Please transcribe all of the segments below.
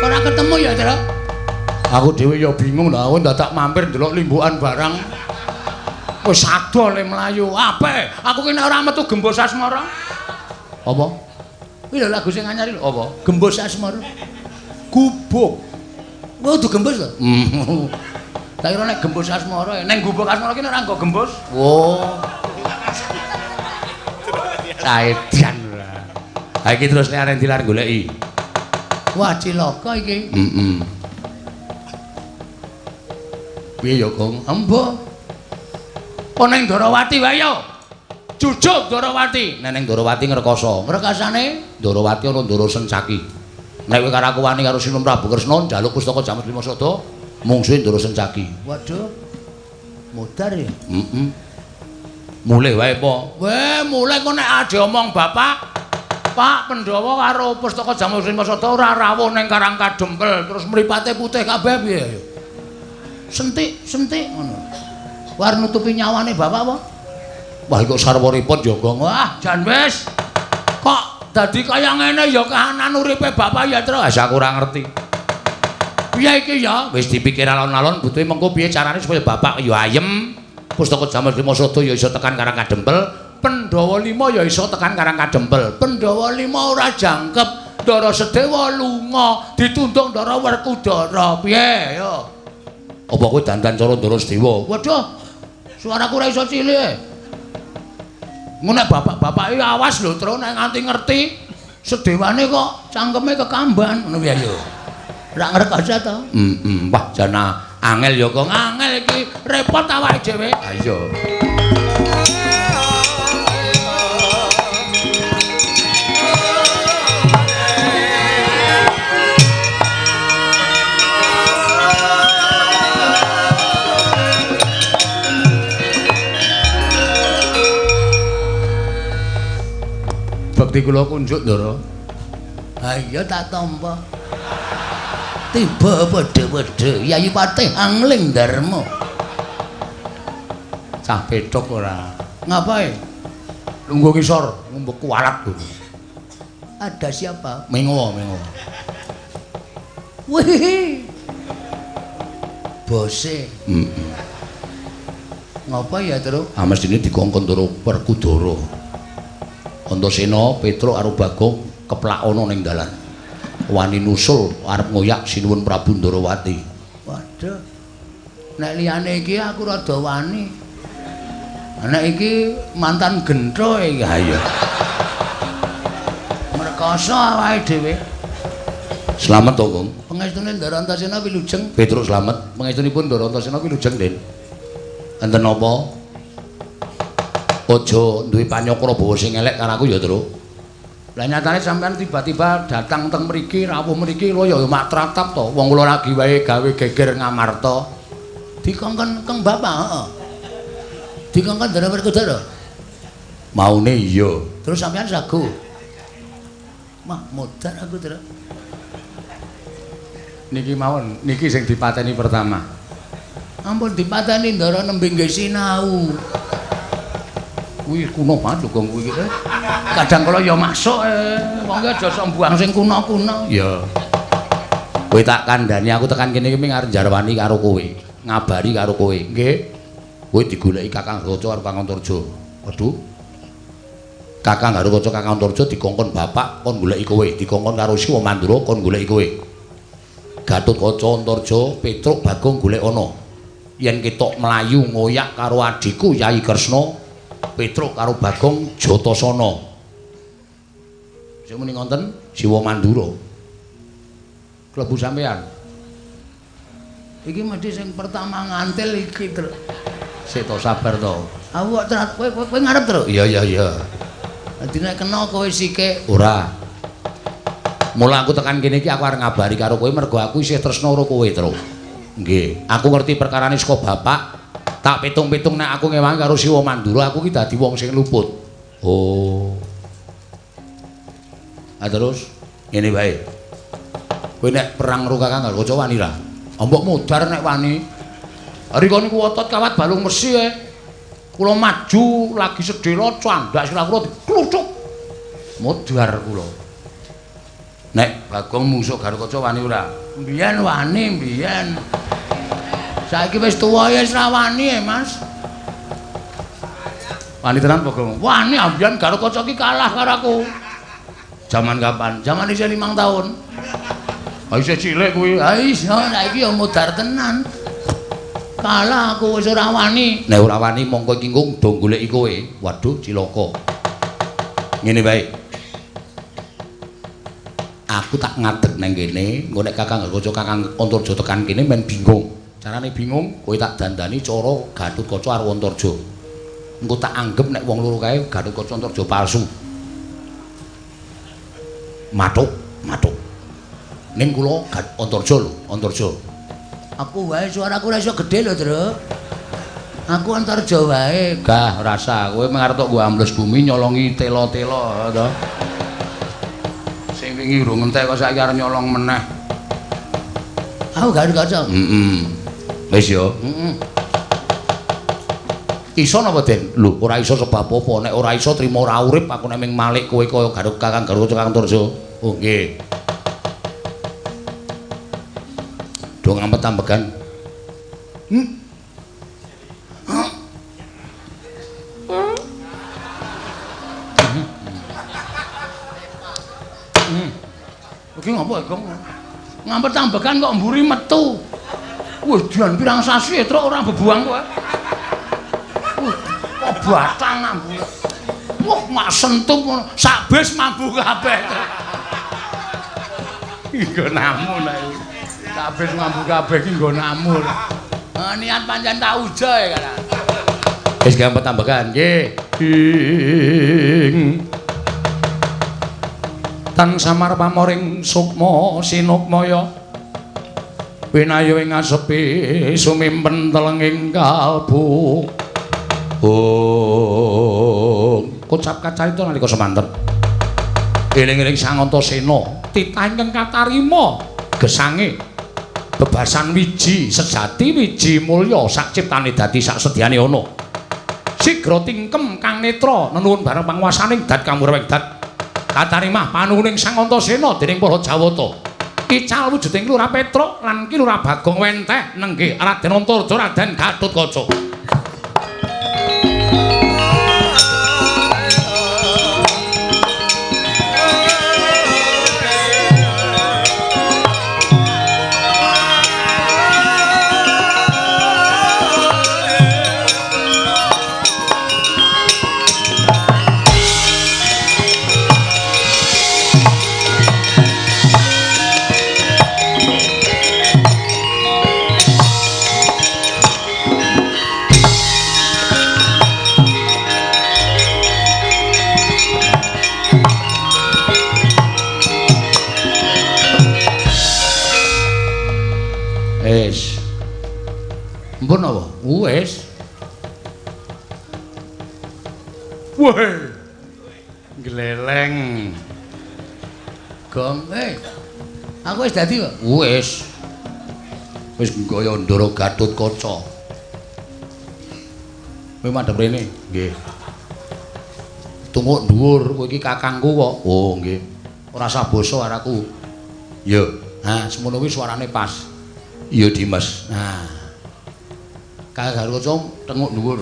Ora ketemu ya, Tru? Aku dhewe ya bingung lho, aku ndadak mampir ndelok limbukan barang. Wis ado le mlayu. Ape? Aku ki nek ora metu Gembos Asmara. Apa? Kuwi lho lagu sing anyar lho. Apa? Gembos Asmara. Gubuk. Kuwi kudu gembos lho. Tak kira nek Gembos Asmara, ning Gubuk Asmara ki ora nggo gembos. Oh. Saedan ora. Ha iki terus nek arep dilar goleki. Wah, cilaka iki. Heeh. Piye ya, Gong? Embo. Oh ning Ndorowati wae yo. Jujuk Ndorowati. Nek ning Ndorowati ngrekoso. Ngrekasane Ndorowati ana Ndoro Sencaki. Nek kowe karo aku wani karo Sinun Prabu Kresna njaluk pustaka Jamus Lima Sada, mungsuhe Ndoro Sencaki. Waduh. Modar ya? Heeh. Mulih wae apa? Weh, mulih kok nek ade omong bapak, Pak Pandhawa karo pustaka Jamus Lima Sada ora rawuh ning Karang Kadempel, terus mripate putih kabeh piye ya? Sentik, sentik ngono. War nutupi nyawane bapak apa? Wah, kok sarwa repot ya, Gong. Wah, jan wis. Kok dadi kaya ngene ya kahanan uripe bapak ya, Tru. Wis aku ora ngerti. Piye iki ya? Wis dipikir alon-alon butuhe mengko piye carane supaya bapak ya ayem, pustaka Jamus Lima Sada ya iso tekan Karang Kadempel, Pandhawa 5 ya iso tekan Karang Kadempel. Pandhawa 5 ora jangkep, Ndara Sedewa lunga, ditundung Ndara Werkudara. Piye ya? Apa kowe dandan cara Ndara Sedewa? Waduh. Suaraku ora iso cilik. Engko nek bapak-bapake awas lho, Tru, nek nganti ngerti sedewane kok cangkeme kekamban ngono piye ya. Ora ngrekoso to? Heeh. Wah, jan angel ya kok. Angel iki repot awake dhewe. Ha iya. Bekti kula kunjuk, Ndara. Ha iya tak tampa. Tiba padha-padha Yayi Patih Angling Darma. Cah pethuk ora. Ngapae? Lungguh ngisor, ngumbek kualat lho. Ada siapa? Mengo, mengo. Wih. Bose. Heeh. Ngapa ya, Tru? Ah mestine dikongkon Ndara Werkudara. Antasena, Petruk karo Bagong keplak ana ning dalan. Wani nusul arep ngoyak Sinuwun Prabu Ndorowati. Waduh. Nek liyane iki aku rada wani. Nek iki mantan gentho iki. Ha iya. Mrekoso awake dhewe. Slamet to, Gong. Pengestune Ndara Antasena wilujeng. Petruk slamet. Pengestunipun Ndara Antasena wilujeng, Den. Enten napa? Aja duwe panyokra bawa sing elek karo aku ya, Tru. Lah nyatane sampean tiba-tiba datang teng mriki, rawuh mriki lho ya mak tratap to. Wong kula lagi wae gawe geger Ngamarta. Dikongkon keng bapak, heeh. Dikongkon Ndara Werkudara. Maune iya. Terus sampean sago. Mah modar aku, Tru. Niki mawon, niki sing dipateni pertama. Ampun dipateni Ndara nembe nggih sinau. Kuwi kuno banget lho Gong kuwi iki. Kadang kala ya masuk wong ki aja sok mbuang sing kuno-kuno. Ya. Kowe tak kandhani aku tekan kene iki ming arep njarwani karo kowe, ngabari karo kowe. Nggih. Kowe digoleki Kakang Garukaca karo Kakang Antarja. Waduh. Kakang Garukaca Kakang Antarja dikongkon bapak kon goleki kowe, dikongkon karo Siwa Mandura kon goleki kowe. Gatotkaca Antarja Petruk Bagong golek ana. Yen ketok mlayu ngoyak karo adhiku Yai Kresna, Petruk karo Bagong Jatasana. Sing muni ngonten Siwa Mandura. Klebu sampean. Iki mesti sing pertama ngantil iki, Tru. Sik to sabar to. Aku kok kowe ngarep, Tru. Iya iya iya. Dadi nek kena kowe sike. Ora. Mula aku tekan kene iki aku arep ngabari karo kowe mergo aku isih tresna karo kowe, Tru. Nggih. Aku ngerti perkarane saka bapak. Tak pitung-pitung nek aku ngewangi karo Siwa Mandura aku ki dadi wong sing luput. Oh. Ah terus ngene wae. Kowe nek perang karo Kakang Garukaca wani ra? Mbok modar nek wani. Rika niku otot kawat balung mesi e. Kula maju lagi sedhela candhak sirah kula dikluthuk. Modar kula. Nek Bagong mungsuh Garukaca wani ora? Mbiyen wani, mbiyen. Saiki wis tuwa ya wis ra wani e, Mas. Wani tenan Bagong? Wani, mbiyen Garukaca ki kalah karo aku. Jaman kapan? Jaman isih 5 tahun. Ha isih cilik kuwi. Ha iya, saiki ya modar tenan. Kalah aku wis ora wani. Nek ora wani mongko iki nggo do goleki kowe. Waduh, cilaka. Ngene wae. Aku tak ngadeg nang kene, engko nek Kakang Garukaca Kakang Antarja tekan kene men bingung. Carane bingung, kowe tak dandani cara Gatotkaca karo Antarja. Engko tak anggep nek wong loro kae Gatotkaca Antarja palsu. Mathuk, mathuk. Ning kula Antarja lho, Antarja. Aku wae suaraku ora iso gedhe lho, Truk. Aku Antarja wae. Gah, rasa kowe mung arep tok nggo ambles bumi nyolongi tela-tela to. Sing wingi urung entek kok saiki arep nyolong meneh. Aku Garukaca. Heeh. Wis ya. Heeh. Iso napa, Den? Lho, ora iso sebab apa? Nek ora iso trimo ora urip aku nek ming malik kowe kaya Kakang Garukaca Kakang Antarja. Oh, nggih. Do ngampet-ambegan. Iki ngopo, Gong? Ngampet-ambegan kok mburi metu. Wih, dian pirang sasi truk ora bebuang kowe. Wih, kok batang mambu. Wah, mak sentup ngono, sak bis mambu kabeh. Nggo namu nek. Sak bis mambu kabeh iki nggo namu. Niat pancen tak ujo ya kan. Wis gampang tambahan nggih. Ing tan samar pamoring sukma sinukmaya winayu ing asepi sumimpen telenging kalbu. Oh, kocap kacarita nalika semanten. Eling-eling Sang Antasena titah ingkang katarima gesange bebasan wiji sejati wiji mulya sak ciptane dadi sak sedyane ana. Sigra tingkem kang netra nenuwun bareng panguwasaning dat kamurweng dat katarimah panuwuning Sang Antasena dening para Jawata. Ical wujuding Lurah Petruk lan Ki Lurah Bagong wenteh nenggih Raden Antarja Raden Gatotkaca. Wis. Mpun apa? Wis. Wah. Gleleng. Gong, aku wis dadi kok. Wis. Wis kaya Ndara Gatotkaca. Kowe madhep rene? Nggih. Tunguk dhuwur, kowe iki kakangku kok. Oh, nggih. Ora usah basa karo aku. Ya. Ha, semono kuwi suarane pas. Iya, Dimas. Nah. Kakang Garukaca tenguk dhuwur.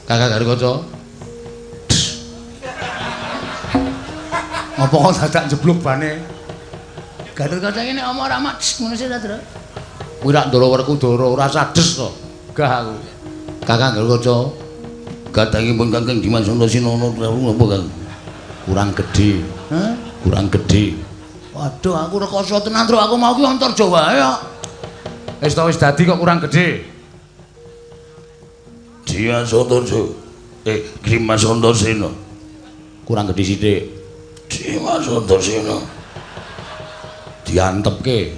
Kakang Garukaca. Ngopo kok dadak jeblok bane? Garukaca iki nek omong ora mak ngono sih ta, Tru. Kuwi rak Ndara Werkudara ora sades to. Gah aku. Kakang Garukaca gadangipun Kakang Dimas Antasena napa, Kang? Kurang gedhe. Hah? Kurang gedhe. Waduh, aku rekoso tenan, Tru. Aku mau ki Antarja wae kok. Wis ta wis dadi kok kurang gedhe. Dimas Antarja. Dimas Antasena. Kurang gedhe sithik. Dimas Antasena. Diantepke.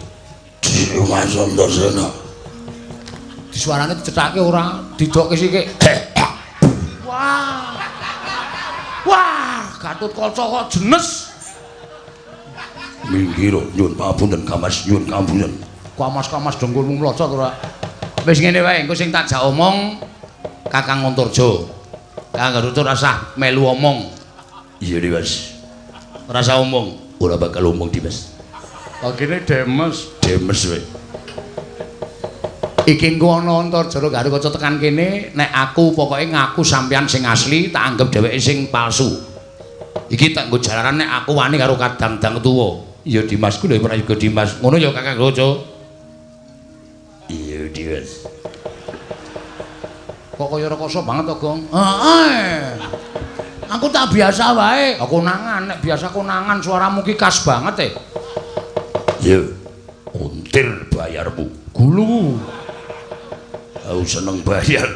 Dimas Antasena. Disuarane dicethake ora, didokke sithik. Wah. Wah, Gatotkaca kok jenes. Minggir nyuwun pangapunten Kamas, nyuwun pangapunten. Kamas-kamas dengkulmu mlocot ora. Wis ngene wae, engko sing tak jak omong Kakang Antarja. Kang Garuda rasah melu omong. Iya Dimas. Rasah omong. Ora bakal omong Dimas. Kok kene demes, demes kowe. Iki engko ana Antarja Garuda tekan kene, nek aku pokoke ngaku sampeyan sing asli, tak anggap dheweke sing palsu. Iki tak nggo jalaran nek aku wani karo kadang-dang tuwa. Iya Dimas ku lho prayoga Dimas. Ngono ya Kakang Garuda. Iya Dimas. Kok kaya rekoso banget to, Gong? Heeh. Aku tak biasa wae. Aku konangan, nek biasa konangan suaramu ki khas banget e. Iya. Untir bayarmu. Gulu. Aku seneng bayar.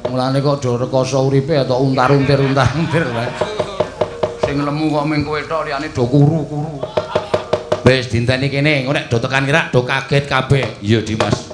Mulane kok do rekoso uripe atau untar-untir untar-untir wae. Sing lemu kok ming kowe tok liyane do kuru-kuru. Wis dinteni kene, engko nek do tekan kira do kaget kabeh. Iya Dimas.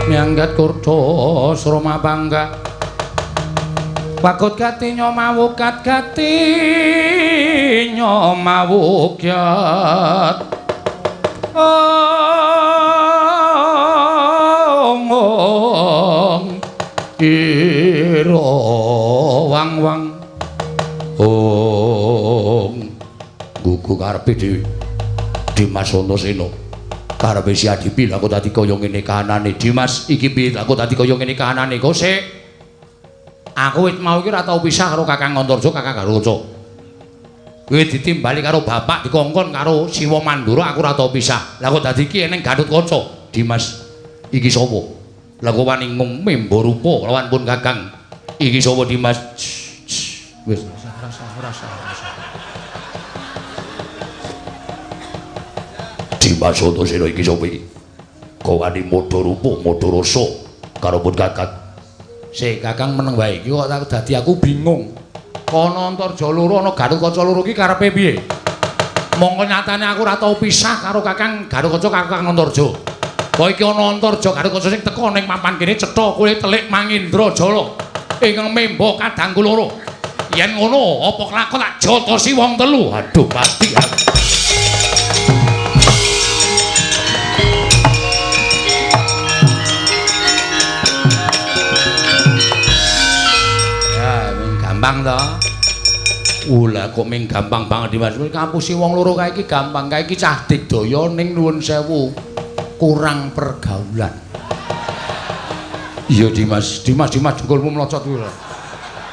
Miyanggat kurdo sroma bangga wakut gati nyomawukat gati nyomawukyat ong ira wang wang ong gugu karepe dhewe Dimas Antasena karepe si Adipi lha kok dadi kaya ngene kahanane Dimas iki piye aku dadi kaya ngene kahanane kok sik aku wit mau iki ora tau pisah karo Kakang Antarja Kakang Garuda kowe ditimbali karo bapak dikongkon karo Siwa Mandura aku ora tau pisah lha kok dadi iki eneng Gatotkaca Dimas iki sapa lha kok wani ngumemba rupa lawan pun Kakang iki sapa Dimas wis rasa Dimas Antasena iki sapa iki? Kok wani modho rupa, modho rasa karo pun Kakang. Sik, Kakang meneng wae iki kok dadi aku bingung. Kono Antarja loro ana Gatotkaca loro iki karepe piye? Mongko nyatane aku ora tau pisah karo Kakang Gatotkaca Kakang Antarja. Kok iki ana Antarja Gatotkaca sing teka ning papan kene cetha kowe telik Mangindra Jala ingkang memba kadangku loro. Yen ngono apa kelakon tak jotosi wong telu. Aduh mati aku. Gampang to. Lah kok ming gampang banget Dimas. Ngapusi wong loro kae iki gampang. Kae iki cah digdaya ning nuwun sewu kurang pergaulan. Iya Dimas, Dimas Dimas jengkolmu mlocot kuwi lho.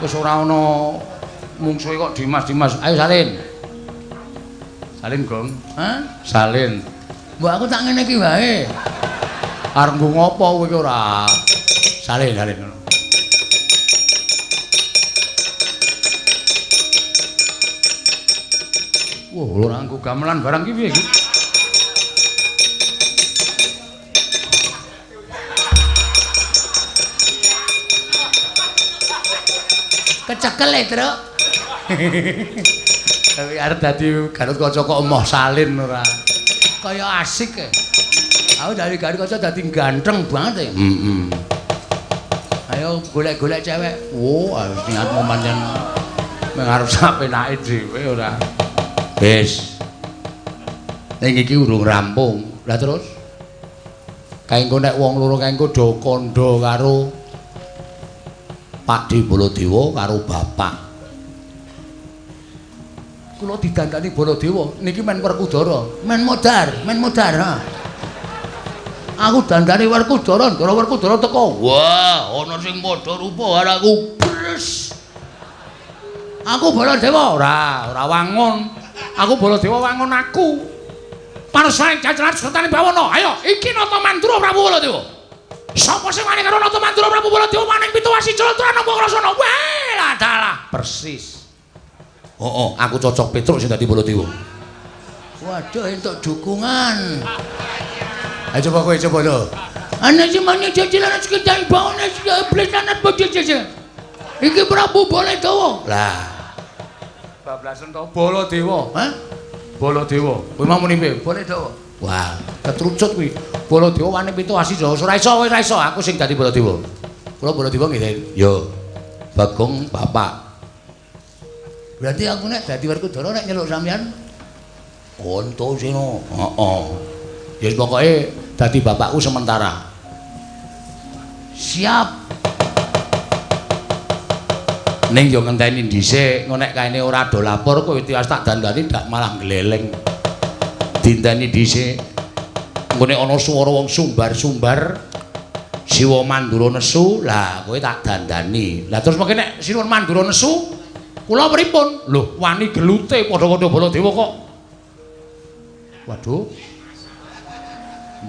Wis ora ana mungsuhe kok Dimas Dimas. Ayo salin. Salin, Gong. Hah? Salin. Mbok aku tak ngene iki wae. Arep nggo ngopo kowe iki ora? Salin, salin ngono. Wah, ora nggo gamelan barang iki piye iki? Kecekel e, Truk. Tapi arep dadi Gatotkaca kok emoh salin ora. Kaya asik e. Aku dari Gatotkaca dadi ganteng banget e. Heeh. Ayo golek-golek cewek. Wah, niatmu pancen meng arep sapenake dhewe ora. Wis. Ning iki urung rampung. Lah terus kae engko nek wong loro kae engko do kandha karo Pakde Baladewa karo bapak. Kula didandani Baladewa niki men Werkudara, men modar, ha. Aku dandani Werkudara, ndara Werkudara teko. Wah, ana sing padha rupa karo aku. Bres. Aku Baladewa ora, ora wangun. Aku Baladewa wangun aku. Panusane jajaran sertane bawana. Ayo, iki Nata Mandura Prabu Baladewa. Sapa sing wani karo Nata Mandura Prabu Baladewa maning pitu wasi jala nampa krasana. Weh, lah dalah persis. Heeh, aku cocok Petruk sing dadi Baladewa. Waduh, entuk dukungan. Ayo coba kowe coba lho. Ana sing mane jajaran sekedar bawana iblis lanat bojo-bojo. Iki Prabu Baladewa. Lah. Bablasen to Baladewa. Hah? Baladewa. Kowe mau muni piye? Baladewa. Wah, ketrucut kuwi. Baladewa wani pitu asi Jawa. Ora iso, ora iso. Aku sing dadi Baladewa. Kula Baladewa nggih. Yo. Bagong bapak. Berarti aku nek dadi Werkudara nek nyeluk sampean Antasena. Heeh. Ya pokoke dadi bapakku sementara. Siap. Ning yo ngenteni dhisik, engko nek kaene ora do lapor kowe tiwas tak dandani dak malah gleleng. Dinteni dhisik. Engko nek ana swara wong sumbar-sumbar Siwa Mandura nesu, lah kowe tak dandani. Lah terus mengke nek Siwa Mandura nesu, kula pripun? Lho, wani gelute padha-padha Baladewa kok. Waduh.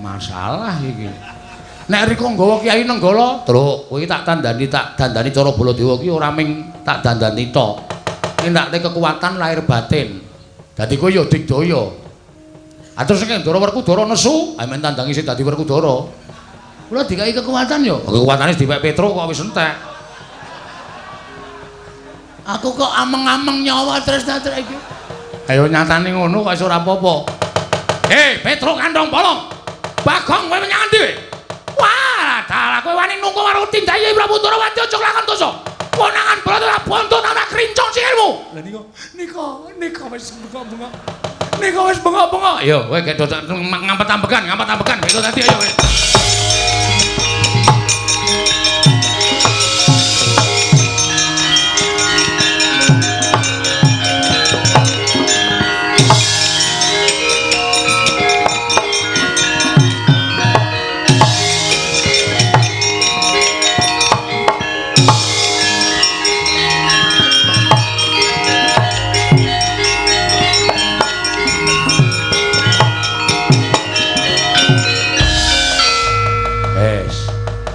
Masalah iki. Nek rika nggawa Kyai Nenggala, Truk, kowe tak tandani cara Baladewa ki ora ming tak dandani tok. Nindakne kekuatan lahir batin. Dadi kowe ya digdaya. Ah terus nek Ndara Werkudara nesu, amen tandangi sing dadi Werkudara. Kula dikai kekuatan ya. Kekuatane dipek Petruk kok wis entek. Aku kok ameng-ameng nyawa tresna-tresna iki. Ayo nyatane ngono kok wis ora apa-apa. Hei, Petruk kandhong bolong. Bagong kowe menyang endi? Wah, dalah kowe wani nunggu karo tindake Prabu Ndorowati aja lakon dosa. Konangan Baladewa bondo tak krincong sikilmu. Lah nika wis bengok-bengok. Nika wis bengok-bengok. Ayo kowe gek ngampet-ambekan, ngampet-ambekan gitu tadi ayo kowe.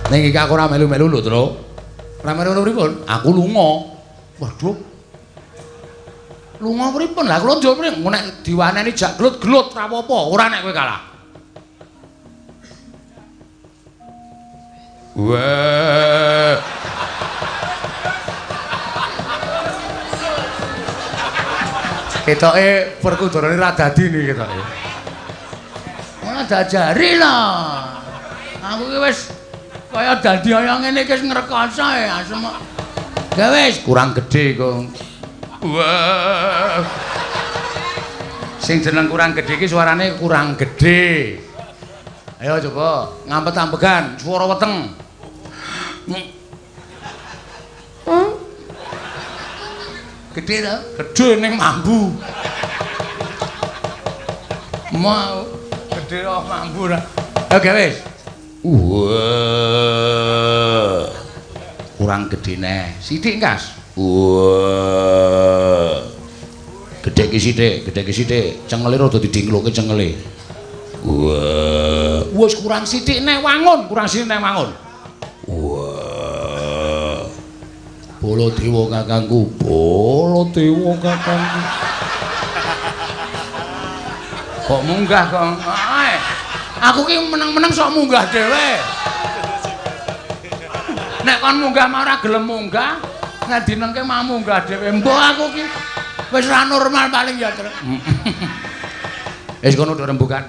Ning iki aku ora melu-melu lho, Truk. Ora melu-melu pripun? Aku lunga. Waduh. Lunga pripun? Lah kula njur pripun? Nek diwaneni jak gelut-gelut ora apa-apa, ora nek kowe kalah. Wah. Ketoke Werkudarane ra dadi niki ketoke. Ora diajari lah. Aku ki wis kaya dadi kaya ngene iki wis ngrekoso ya asem. Ya wis kurang gedhe kok. Wah. Sing jeneng kurang gedhe iki suarane kurang gedhe. Ayo coba ngampet-ambegan swara weteng. Gedhe to? Gedhe ning mambu. Mau gedhe kok mambu ra. Oke wis. Wah. Kurang gedhe neh. Sithik, Kas. Wah. Gedhe ki sithik, gedhe ki sithik. Cengele rada didingloke cengele. Wah. Wis kurang sithik neh wangun, kurang sithik neh wangun. Wah. Baladewa kakangku, Baladewa kakangku. Kok munggah kok? Aku ki meneng-meneng sok munggah dhewe. Nek kon munggah mah ora gelem munggah, nek dinengke mah munggah dhewe. Mbok aku ki wis ora normal paling ya, Truk. Wis kono do rembukan.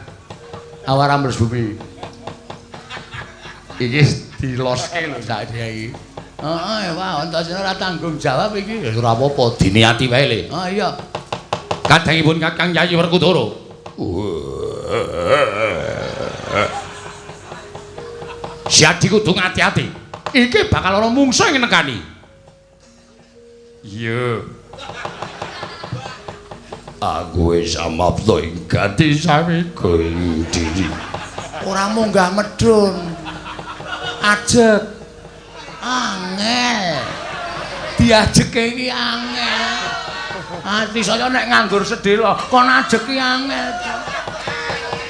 Awara mbles bumi. Iki diloske lho sak iki. Heeh, wah, Antasena ora tanggung jawab iki. Ya ora apa-apa, diniati wae le. Oh iya. Kadangipun Kakang Yayi Werkudara. Siadi kudu ngati-ati. Iki bakal ana mungsuh sing nekani. Iya. Aku wis amapta ing gati samiga ing diri. Ora munggah medhun. Ajeg. Angel. Diajeke iki angel. Ati saya nek nganggur sedhela kon ajeki angel.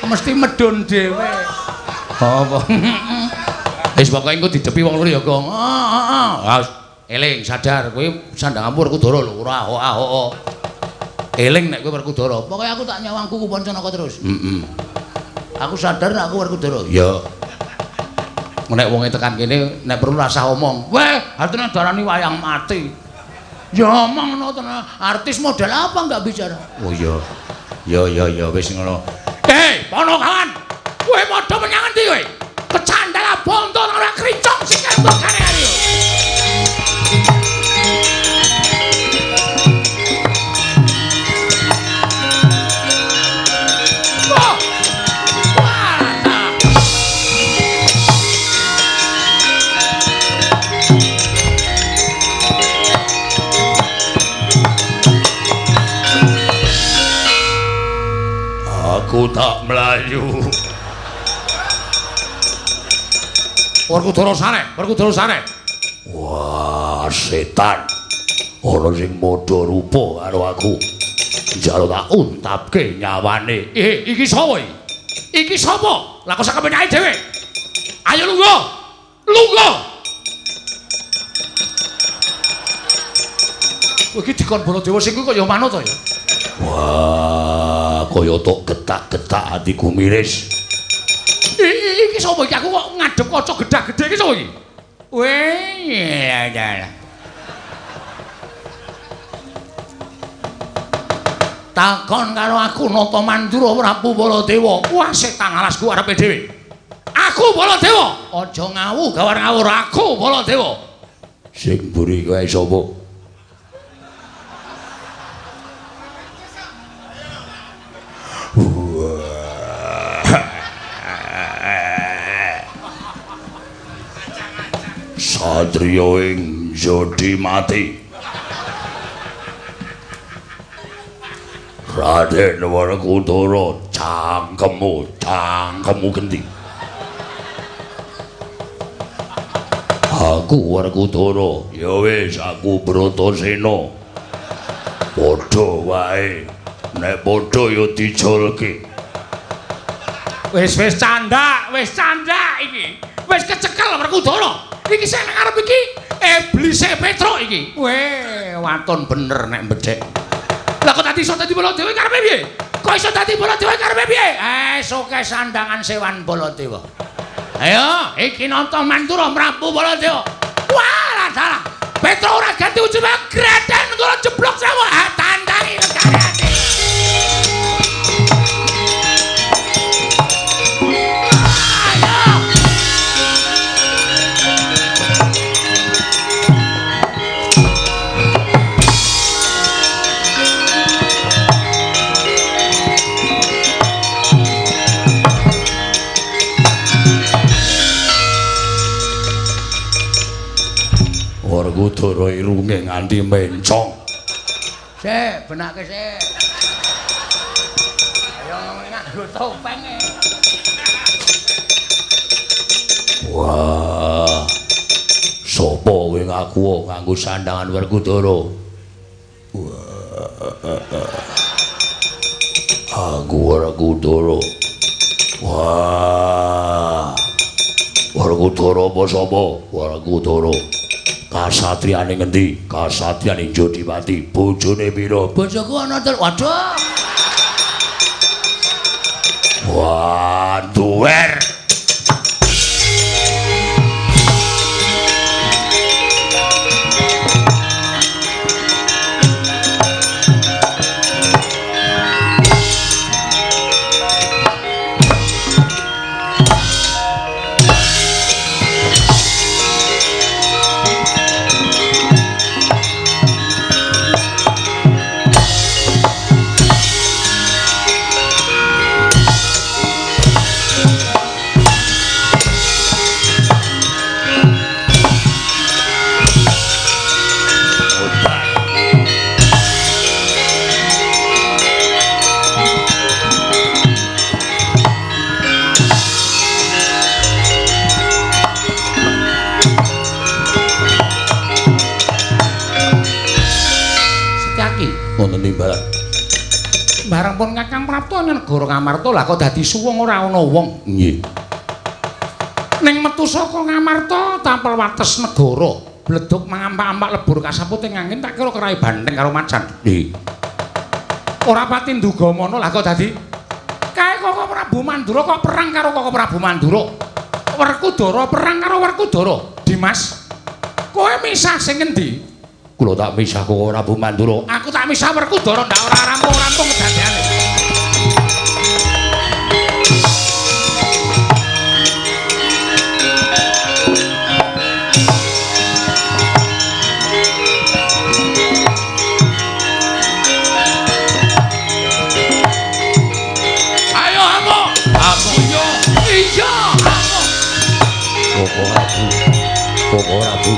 Mesti medun dhewe. Apa? Wis pokoke engko didepi wong loro ya, Gong. Heeh, heeh. Eling sadar kowe sandanganmu Werkudara lho, ora ahok-ahok. Eling nek kowe Werkudara. Pokoke aku tak nyawang kuku Pancanaka terus. Heeh. Aku sadar nek aku Werkudara. Ya. Nek wonge tekan kene nek perlu rasah omong. Weh, artine darani wayang mati. Ya omong ngono tenan. Artis model apa enggak bicara? Oh iya. Ya ya ya wis ngono. Hei, Ponokawan. Kowe padha menyang endi kowe? Kecandala bonto ora kricok sikil mbokane ayo. Aku tak mlayu. Werkudara sare, Werkudara sare. Wah, setan. Ana sing padha rupa karo aku. Njaluk tak untapke nyawane. Iki sapa iki? Iki sapa? Lah kok sak kepenake dhewe. Ayo lungguh. Lungguh. Kowe iki dikon Baladewa sing kuwi kaya manut to ya? Wah, kaya tok getak-getak atiku miris. Iki sapa iki? Aku kok ngadhep kaca gedhak-gedhe iki sapa iki? Weh, ya ya. Takon karo aku Nata Mandura Prabu Baladewa. Wah, setan alasku arepe dhewe. Aku Baladewa. Aja ngawu gawar ngawur aku Baladewa. Sing mburi kowe sapa? Satriya ing jodi mati. Raden Werkudara cangkemmu, cangkemmu genti. Aku Werkudara, ya wis aku Bratasena. Padha wae, nek padha ya dijolke. Wis wis candak iki. Wis kecekel Werkudara. Iki sing nang arep iki iblise Petruk iki. Weh, waton bener nek mbedhek. Lah kok dadi iso dadi Baladewa karepe piye? Kok iso dadi Baladewa karepe piye? Soke sandangan sewan Baladewa. Ayo, iki Nata Mandura Prabu Baladewa. Wah, dalah. Petruk ora ganti ujug greden kula jeblok sewu. Tandangi regane ati. Werkudara irunge nganti mencong. Sik, benake sik. Ayo nganggo topeng. Wah. Sopo kowe ngaku nganggo sandangan Werkudara? Wah. Aku Werkudara. Wah. Werkudara apa sapa? Werkudara. Kasatriyane ngendi? Kasatriyane Jodipati. Bojone pira? Bojoku ana telu. Waduh. Wah, duwer. Wonten timbalan. Bareng pun Kakang prapta negara Ngamarta lah kok dadi suwung ora ana wong. Nggih. Ning metu saka Ngamarta tampel wates negara. Bleduk mangampak-ampak lebur kasaput ing angin tak kira kerai banteng karo macan. Nggih. Ora pati nduga mono lah kok dadi kae Koko Prabu Mandura kok perang karo Koko Prabu Mandura. Werkudara perang karo Werkudara. Dimas, kowe misah sing ngendi? Kula tak misah Koko Prabu Mandura. Aku tak misah Werkudara ndak ora rampung-rampung kedadeane. Ayo amuk. Amuk yo. Iya, amuk. Koko Prabu. Koko Prabu.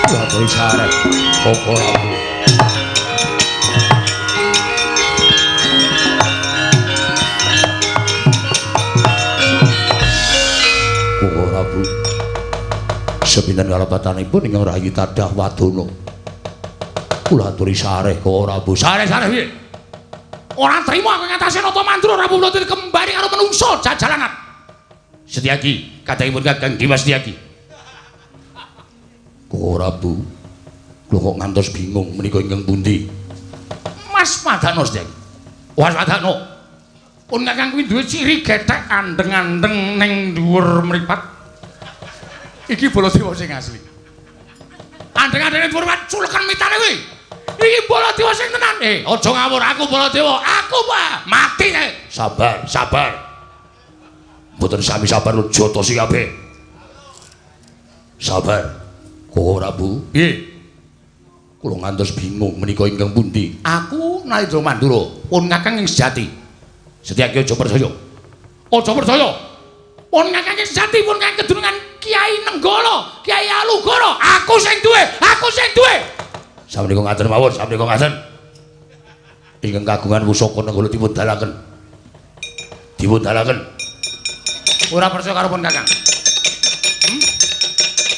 Waduh sarep. Koko Prabu. Koko Prabu. Sepinten kalepatanipun ingkang rayi tadah wadana. Kula aturi sareh Koko Prabu. Sareh-sareh piye? Ora trimo aku ngatasé Nata Mandura Prabu Baladewa kembali karo menungso jajalanan. Setyaki, kadangipun Kakang Dimas Setyaki. Koko Prabu, kula kok ngantos bingung menika ingkang pundi? Mas Padano Setyaki. Was Padano. Pun Kakang kuwi duwe ciri gethek andeng-andeng ning dhuwur mripat. Iki Baladewa sing asli. Andeng-andeng ning dhuwur mripat culekan mitane kuwi. Iki Baladewa sing tenan. Aja ngawur, aku Baladewa. Aku Pak, mati kae. Sabar, sabar. Mboten sami sabar lho jotosi kabeh. Sabar. Koko Prabu, Piye? Kula ngantos bingung menika ingkang pundi? Aku Nalendra Mandura, pun Kakang ing sejati. Setyaki aja percaya. Aja percaya. Pun Kakang ing sejati, pun Kakang kedunungan Kiai Nenggala, Kiai Alugoro. Aku sing duwe, aku sing duwe. Samenika ngaten mawon, samenika ngaten. Ingkang kagungan pusaka Nenggala dipun dalaken. Dipun dalaken. Ora percaya karo pun Kakang.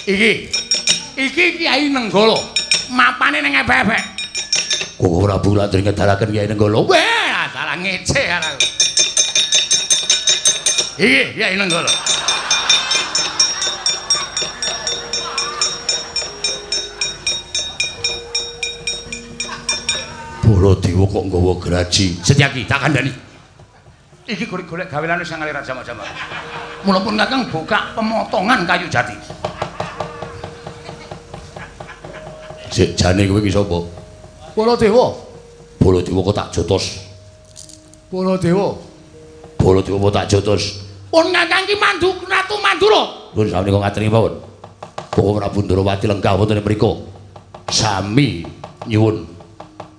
Iki. Iki Kiai Nenggala. Mapane ning ebek-ebek. Koko Prabu latri ngedalaken Kiai Nenggala. Weh, salah ngece aku. Iki Kiai Nenggala. Baladewa kok nggawa graji. Setyaki tak kandhani. Iki golek-golek gawelane sang ngalir jama-jama. Mula pun Kakang buka pemotongan kayu jati. Sik jane kowe iki sapa? Baladewa. Baladewa kok tak jotos. Baladewa. Baladewa kok tak jotos. Pun Kakang ki mandu Ratu Mandura. Pun samenika ngaturi mawon. Koko Prabu Ndrawati lenggah wonten ing mriku. Sami nyuwun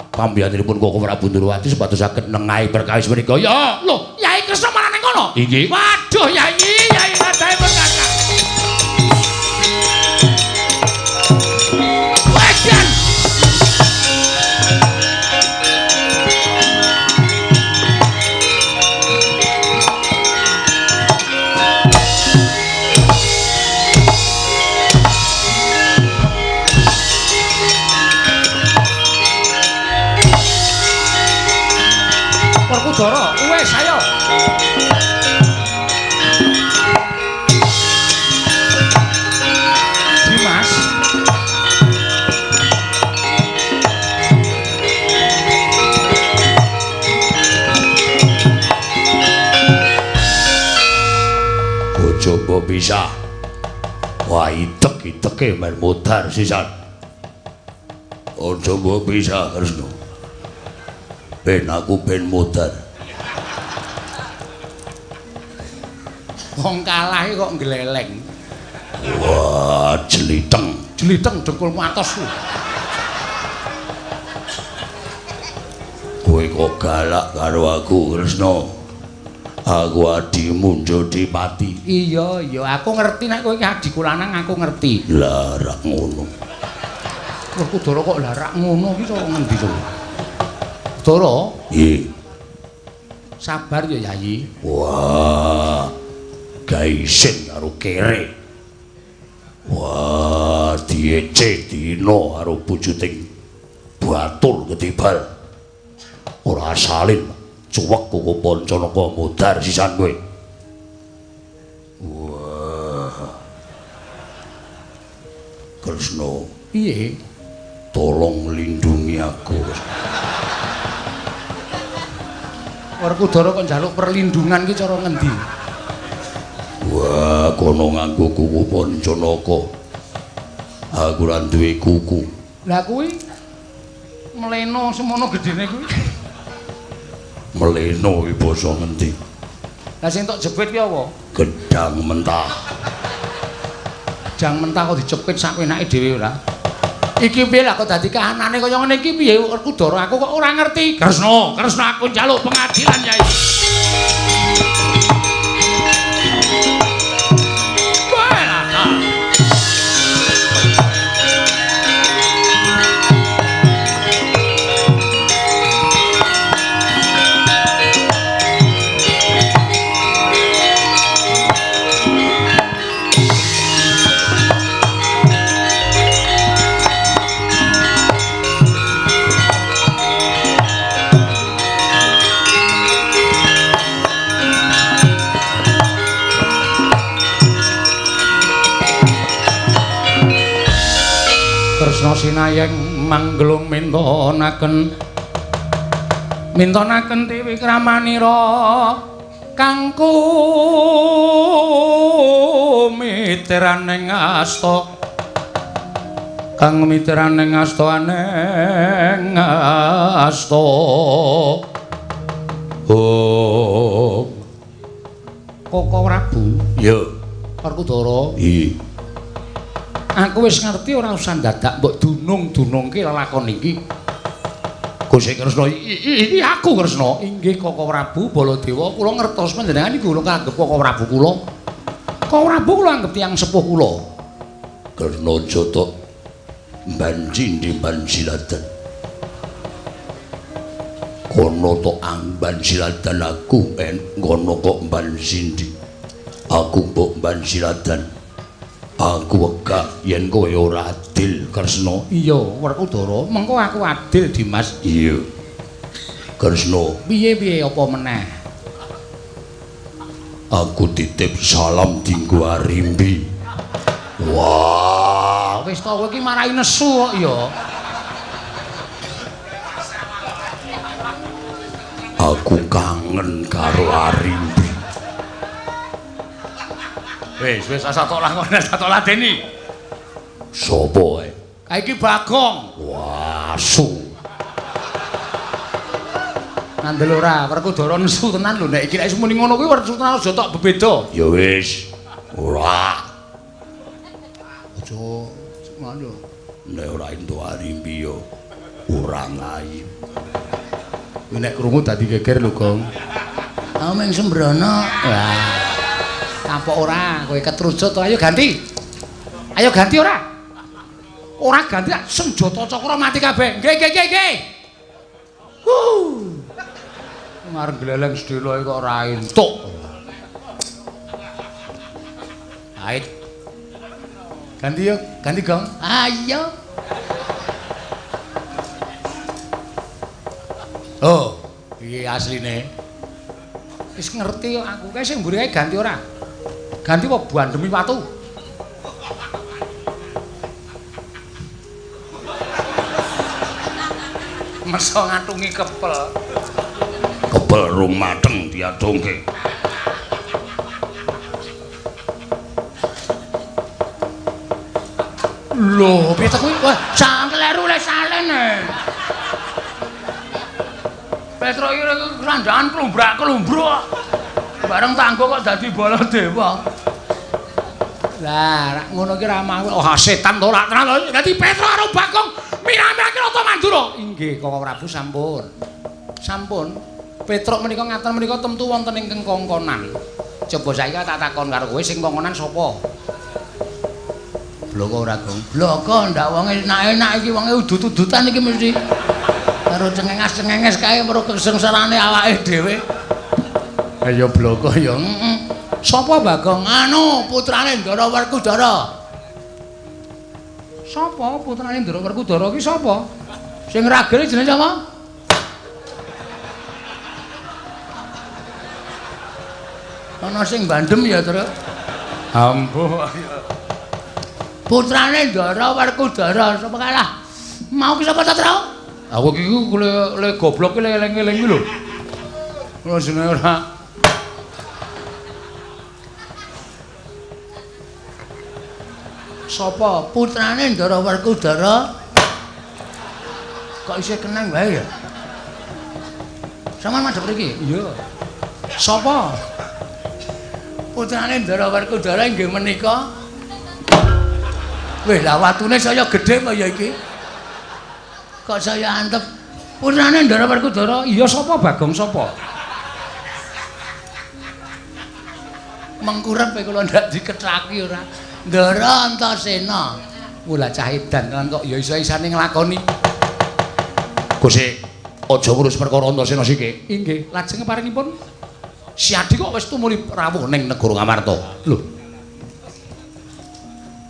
pambiyantunipun Koko Prabu Ndrawati supados saged nengahi perkawis menika. Ya, lho, Yai Kresna malah ning kono. Inggih. Waduh, Yai, Yai kadahe pun Kakang. Wedan. Werkudara, wis ayo. Dimas. Aja mbok pisah. Wah, itek-iteke men modar sisan. Aja mbok pisah, Kresna. Ben aku ben modar. Wong kalah kok ngleleng. Wah, jeliteng. Jeliteng dengkulmu atos. Kowe kok galak karo aku, Kresna? Aku adimu Jodipati. Iya, iya, aku ngerti nek kowe iki adhiku lanang, aku ngerti. Lah rak ngono. Werkudara kok lah rak ngono iki cara ngendi to? Dara? Nggih. Sabar ya, Yayi. Wah. Gaisin karo kere. Wah, diece dina karo pujuting batur ketibal. Ora salin. Cuwek kuku Pancanaka modar sisan kowe. Wah. Kresna, piye? Tolong lindungi aku. Werkudara kok njaluk perlindungan ki cara ngendi? Wah, kono nganggo kuku Pancanaka. Aku ora duwe kuku. Lah kuwi mleno semono gedene kuwi. Mleno iki basa ngendi? Lah sing tok jepit ki apa? Gedang mentah. Gedang mentah kok dicepit sak enake dhewe ora? Iki piye lah kok dadi kahanane kaya ngene iki piye Werkudara aku kok ora ngerti. Kresna, Kresna aku njaluk pengadilan Yai. Kresna sinayeng manggelung mintonaken mintonaken tiwikramanira kangku miteraning asta kang miteraning asta aneng asta. Oh. Koko Prabu. Ya. Werkudara. Iya. Aku wis ngerti ora usah dadak mbok dunung-dunungke lelakon iki. Gusti Kresna, iki aku Kresna. Inggih Koko Prabu Baladewa, kula ngertos panjenengan iku kula anggep Koko Prabu kula. Koko Prabu kula anggep tiyang sepuh kula. Kresna jotok banjindi banjiladan. Kono tok ambanjiladan aku en ngono kok banjindi. Aku mbok banjiladan. Aku wegah yen kowe ora adil Kresna. Iya, Werkudara, mengko aku adil Dimas. Iya. Kresna, piye-piye apa meneh? Aku titip salam dinggo Arimbi. Wah, wis to kowe iki marai nesu kok ya. Aku kangen karo Arimbi. Wis, wis asa tok lakone, asa tok ladeni. Sopo ae? Kae iki Bagong. Wah, asu. Ngandel ora, Werkudara nesu tenan lho nek iki nek muni ngono kuwi werku tenan aja tok bebeda. Ya wis. Ora. Aja ngono. Nek ora entuk Arimbi ya ora ngayu. Kuwi nek krungu dadi geger lho, Gong. Aku mung sembrono. Wah. Kapok ora, kowe ketrucut to. Ayo ganti. Ayo ganti ora? Ora ganti senjata cakra mati kabeh. Nggih, nggih, nggih, nggih. Huh. Ngarep gleleng sedhela kok ora entuk. Ait. Ganti yo, ganti Gong. Ayo. Oh, iki asline. Wis ngerti kok aku. Kae sing mburi kae ganti ora? Ganti apa bandemi watu? Meso ngatungi kepel. Kepel rung mateng diatungke. Lho, piye ta kuwi? Wah, sangkleru le salene. Petro iki krandangan klumbrak-klumbruk. Bareng tanggo kok dadi Baladewa. Lah, rak ngono iki ra mau. Oh, setan to ora tenan. Dadi Petro karo Bagong mirah-mirahke Rata Mandura. Inggih, Koko Prabu sampun. Sampun. Petruk menika ngaten menika temtu wonten ingkang kongkonan. Coba saiki tak takon karo kowe sing kongkonan sapa? Bloko ora, Gong? Bloko ndak wonge enak-enak iki wonge udut-udutan iki mesti. Karo cengenges-cengenges kae mergo kesengsarane awake dhewe. Ayo bloko ya. Heeh. Sapa Bagong? Anu, putrane Ndara Werkudara. Sapa putrane Ndara Werkudara ki sapa? Sing ragene jenenge sapa? Ana sing bandem ya, Truk. Ampuh. Putrane Ndara Werkudara sapa kalah? Mau ki sapa ta, Truk? Aku iki le goblok ki eling-eling ki lho. Ora jenenge ora. Sapa putrane Ndara Werkudara? Kok isih keneng wae ya? Sampeyan madhep mriki? Iya. Sapa? Putrane Ndara Werkudara inggih menika. Weh, lah watune saya gedhe apa ya iki? Kok saya antep? Putrane Ndara Werkudara? Iya sapa Bagong sapa? Mengkurep kula ndak dikethaki ora. Ndara Antasena. Mula cah edan tenan kok ya iso-isane nglakoni. Gusti, aja ngurus perkara Antasena siki. Inggih, lajeng paringipun Siadi kok wis tumuli rawuh ning negara Ngamarta. Lho.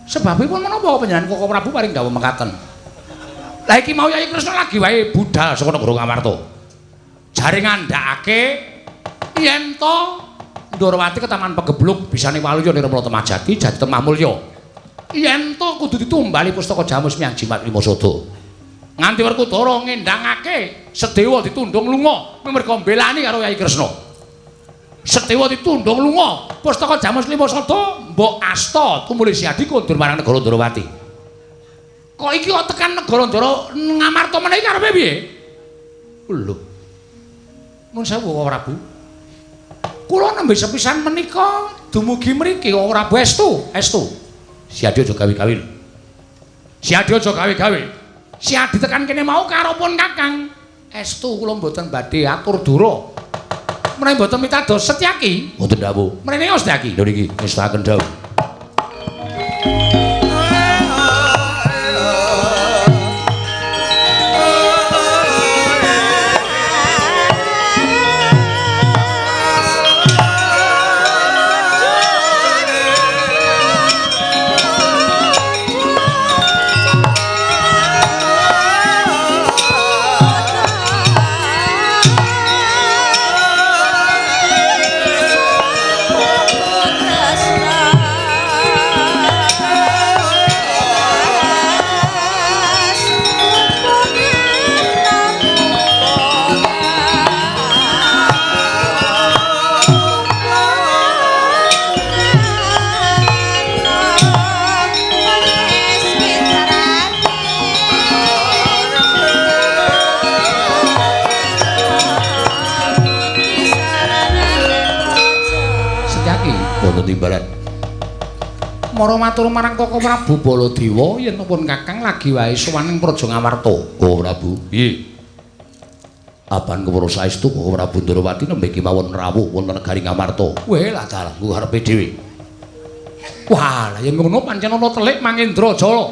Sebabipun menapa panjenengan Koko Prabu paring dawuh mekaten? Lah iki mau Yayi Kresna lagi wae budal saka negara Ngamarta. Jare ngandhakake yen to Ndorowati ketaman pegebluk bisane waluya nirmala Temajati jati Temah Mulya. Yen to kudu ditumbali pustaka Jamus miyang Jimat Lima Sada. Nganti Werkudara ngendhangake Sedewa ditundung lunga merga mbelani karo Yayi Kresna. Sedewa ditundung lunga, pustaka Jamus Lima Sada mbok asta tumuli Siadi kondur marang negara Ndorowati. Kok iki kok tekan negara Ndara Ngamarta meneh iki karepe piye? Lho. Mun sewu Prabu. Kula nembe sepisan menika dumugi mriki kok Prabu estu, estu. Siadi aja gawe-gawe. Siadi aja gawe-gawe. Siadi tekan kene mau karopun Kakang. Estu kula mboten badhe atur dura. Menawi mboten mitados Setyaki, mboten dawuh. Mrene Setyaki. Lho niki ngestakaken dawuh. Timbalan. Mara matur marang Koko Prabu Baladewa yen pun Kakang lagi wae sowan ing Praja Ngamarta. Koko Prabu, piye? Apan kewara saestu Koko Prabu Ndorowati nembe kemawon rawuh wonten negari Ngamarta. Weh lah dalah nggo karepe dhewe. Wah, lah yen ngono pancen ana telik Mangendra Jala.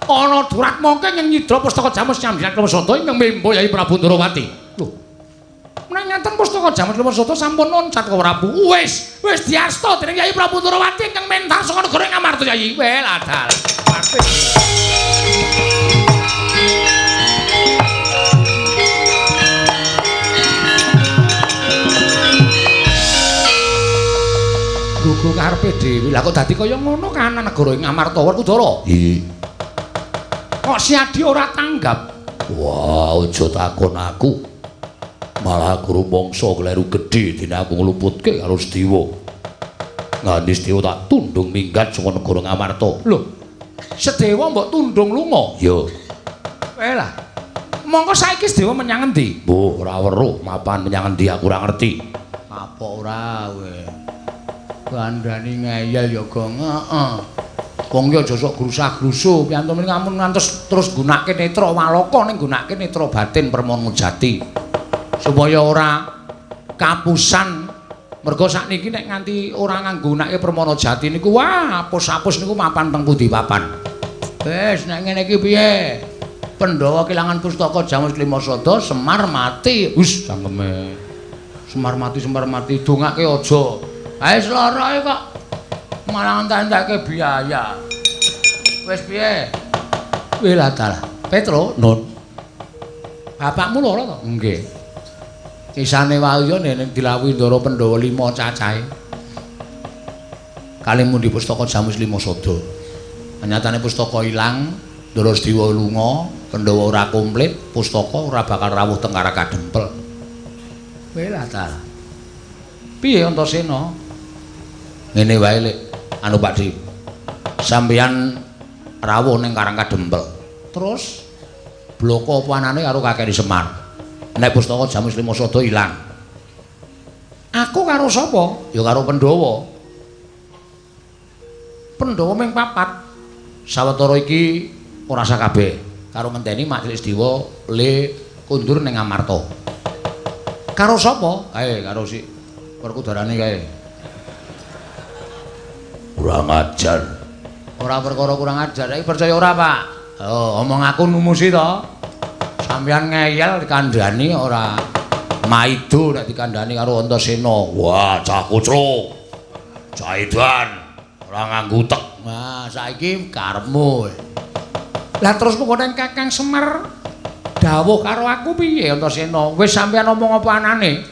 Ana duratmaka ing nyidra pustaka Jamus Nyambilan Klewasada ingkang membo Yayi Prabu Ndorowati. Lho. Menawi ngaten pustaka Jamus Klewasada sampun loncat Koko Prabu. Wis, wis diasta dening Yayi Prabu Ndorowati ingkang mentar saka negara Ngamarta Yayi. Weh lah dalah. Gugu karepe dhewe. Lah kok dadi kaya ngono kahanan negara ing Ngamarta Werkudara? Iya. Kok Siadi ora tanggap? Wah, aja takon aku. Malah aku rumangsa kleru gedhe dene aku ngluputke karo Sedewa. Nganti Sedewa tak tundung minggat saka negara Ngamarta. Lho, Sedewa mbok tundung lunga? Iya. Weh lah. Mongko saiki Sedewa menyang endi? Mbuh, ora weruh mapan menyang endi aku ora ngerti. Apa ora kowe? Kandhani ngeyel ya, Gong. Heeh. Wong ki aja sok grusah-grusuh, piyantu mriki ampun ngantos terus nggunakake netra waloka ning nggunakake netra batin permana jati. Supaya ora kapusan. Mergo sakniki nek nganti ora nganggunake permana jati niku wah apus-apus niku mapan teng pundi papan. Wis nek ngene iki piye? Pandhawa kelangan pustaka Jamus Lima Sada, Semar mati. Wis cangkeme. Semar mati, Semar mati, dongake aja. Ae sloroe kok malah entek-entekke biaya. Wis piye? Weh lah dalah. Petro, Nun. Bapakmu loro to? Nggih. Isane wae yo nek dilawuhi Ndara Pandhawa 5 cacahe. Kali mundi pustaka Jamus Lima Sada. Nyatane pustaka ilang, Ndara Sediwa lunga, Pandhawa ora komplit, pustaka ora bakal rawuh teng Karang Kadempel. Welah ta. Piye Antasena? Ngene wae Lek, anu Pak Di. Sampeyan rawuh ning Karang Kadempel. Terus bloko apa anane karo Kakek Semar. Nek pustaka Jamus Lima Sada ilang. Aku karo sapa? Ya karo Pandhawa. Pandhawa ming papat. Sawetara iki ora sakabeh. Karo ngenteni Mak Cilik Sediwa le kondur ning Amarta. Karo sapa? Kae karo si Werkudarane kae. Kurang ajar. Ora perkara kurang ajar, iki percaya ora, Pak? Oh, omong aku numusi to. Sampeyan ngeyel dikandhani ora maido nek dikandhani karo Antasena. Wah, cah kucluk. Cah edan, ora nganggo utek. Nah, saiki karepmu. Lah terus mengko nang Kakang Semar dawuh karo aku piye Antasena? Wis sampeyan omong apa anane?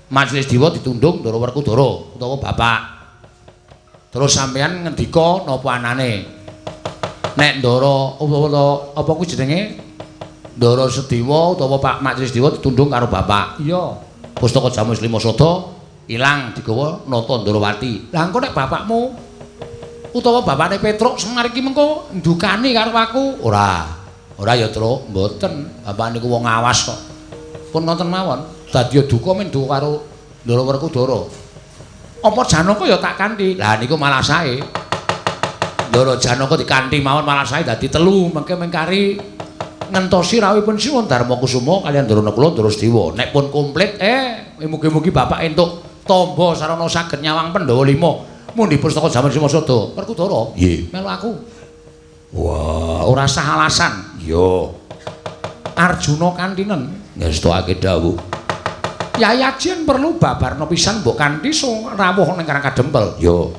Majelis Dewa ditundung Ndara Werkudara utawa bapak. Terus sampeyan ngendika napa anane? Nek Ndara apa kuwi jenenge? Ndara Sediwa utawa Pak Majelis Dewa ditundung karo bapak. Iya. Pustaka Jamus Lima Sada ilang digawa nata Ndarawati. Lah engko nek bapakmu utawa bapakne Petruk Semar iki mengko ndukani karo aku? Ora. Ora ya, Truk, mboten. Bapak niku wong awas kok. Pun ngoten mawon. Dadi duka men duka karo Ndara Werkudara. Apa Janaka ya tak kanthi? Lah niku malah sae. Ndara Janaka dikanthi mawon malah sae dadi telu, mengke mengkari ngentosi rawuhipun Sinuwun Darma Kusuma kaliyan Ndara Nakula Ndara Sediwa. Nek pun komplit, mugi-mugi bapak entuk tamba sarana saged nyawang Pandhawa lima. Mundi pustaka Jamus Lima Sada. Werkudara, nggih. Melu aku. Wah, ora sah alasan. Iya. Arjuna kantinen ngestokake dawuh. Yai Ajen perlu babarna pisan mbok kanthi rawuh ning Karang Kadempel. Iya.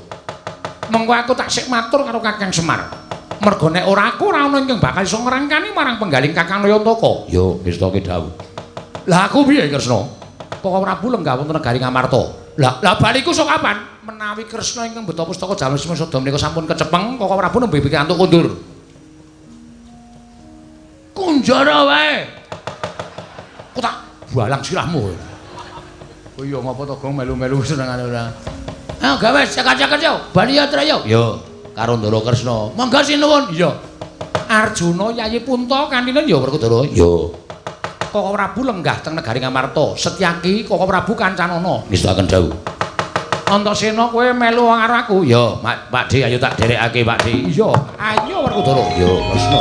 Mengko aku tak sik matur karo Kakang Semar. Merga nek ora aku ora ana ingkang bakal iso ngrangkani marang penggaling Kakang Nayantaka. Iya, ngestokake dawuh. Lah aku piye Kresna? Koko Prabu lenggah wonten negari Ngamarta. Lah, lah baliku sok kapan? Menawi Kresna ingkang beto pustaka Jamus Lima Sada menika sampun kecepeng, Koko Prabu nembe pikantuk kondur. Kunjara wae. Aku tak balang sirahmu. Oh iya ngapa to Gong melu-melu senengane ora. Ayo gawe cekak-cekak yo, bali ya Traya. Yo, karo Ndara Kresna. Monggo sinuwun. Iya. Arjuna Yayi Punta kantinen ya Werkudara. Yo. Koko Prabu lenggah teng negari Ngamarta. Setyaki Koko Prabu kancanana. Ngestakaken dawuh. Antasena kowe melu karo aku. Yo, Pak Di ayo tak derekake Pak Di. Iya, ayo Werkudara. Yo, Kresna.